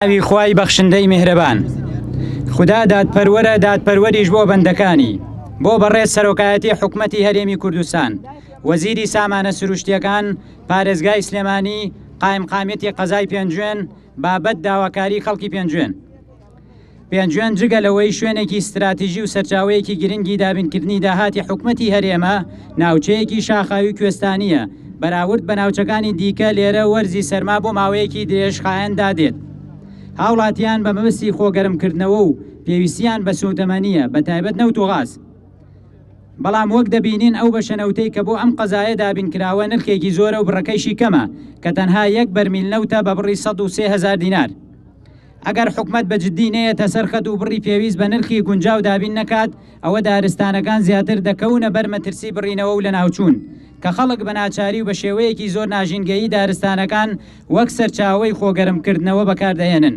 ناوی خوای بەخشندەی میهرەبان. خودا دادپەروەرە دادپەروەریش بۆ بەندەکانی. بۆ بەڕێز سەرۆکایەتی حکومەتی هەرێمی کوردستان، وەزیری سامانە سروشتیەکان، پارێزگای سلێمانی، قایمقامیەتی قەزای پێنجوێن، بابەت داواکاری خەڵکی پێنجوێن. پێنجوێن جگە لەوەی شوێنێکی ستراتیژی و سەرچاوەیەکی گرنگی دابینکردنی داهاتی حکومەتی هەرێمە، ناوچەیەکی شاخاوی و کوێستانییە، بەراورد بە ناوچەکانی دیکە لێرە وەرزی سەرما بۆ ماوەیەکی درێژخایەن دادێت. هاوڵاتیان بە مەبەستی خۆگەرمکردنەوە و پێویستیان بە سووتەمەنییە، بەتایبەت نەوت و غاز. بەڵام وەک دەبینین ئەو بەشە نەوتەی کە بۆ ئەم قەزایە دابینکراوە نرخێکی زۆرە و بڕەکەیشی کەمە کە تەنها یەک بەرمیل نەوتە بە بڕی 103 هەزار دینار. ئەگەر حکومەت بە جددی نەیەتە سەر خەت و بڕی پێویست بە نرخی گونجاو دابین نەکات، ئەوە دارستانەکان زیاتر دەکەونە بەر مەترسی بڕینەوە و لەناوچوون، کە خەڵک بە ناچاری و بە شێوەیەکی زۆر ناژینگەیی دارستانەکان وەک سەرچاوەی خۆگەرمکردنەوە بەکاردەهێنن.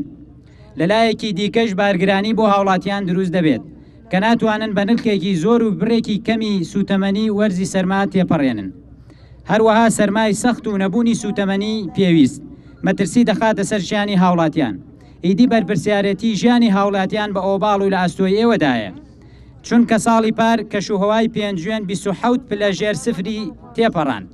لەلایەکی دیکەش بارگرانی بۆ هاوڵاتیان دروست دەبێت، کە ناتوانن بە نرخێکی زۆر و بڕێکی کەمی سووتەمەنی وەرزی سەرما تێپەڕێنن. هەروەها سەرمای سەخت و نەبوونی سووتەمەنی پێویست، مەترسی دەخاتە سەر ژیانی هاوڵاتیان. ئیدی بەرپرسیارێتی ژیانی هاوڵاتیان بە ئۆباڵ و لە ئەستۆی ئێوەدایە. چونکە ساڵی پار کەشوهەوای پێنجوێن 27 پلە ژێر سفری تێپەڕاند.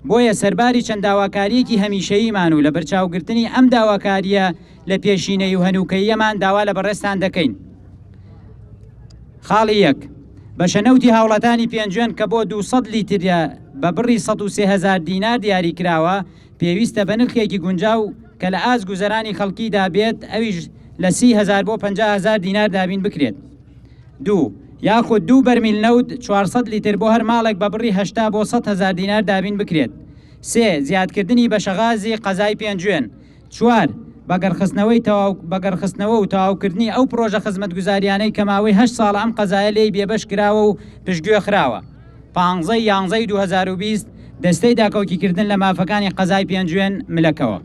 بۆیە سەرباری چەند داواکارییەکی هەمیشەییمان و لەبەرچاوگرتنی ئەم داواکارییە لە پێشینەیی و هەنووکەییەمان داوا لە بەڕێزتان دەکەین. خاڵی یەک، بەشە نەوتی هاوڵاتانی پێنجوێن کە بۆ 200 لیترە بە بڕی 103 هەزار دینار دیاری کراوە، پێویستە بە نرخێکی گونجاو کە لە ئاست گوزەرانی خەڵکیدا بێت ئەویش لە 30 هەزار بۆ 50 هەزار دینار دابین بکرێت. دوو، یاخود دوو بەرمیل نەوت 400 لیتر بۆ هەر ماڵێک بە بڕی 80 بۆ 100 هەزار دینار دابین بکرێت. سێ، زیادکردنی بەشە غازی قەزای پێنجوێن. چوار، بەگەڕخستنەوەی تەواو بەگەڕخستنەوە و تەواوکردنی ئەو پڕۆژە خزمەتگوزاریانەی کە ماوەی هەشت ساڵە ئەم قەزایە لێی بێبەش کراوە و پشتگوێ خراوە. پانزەی یانزەی 2020 دەستەی داکۆکیکردن لە مافەکانی قەزای پێنجوێن ملەکەوە.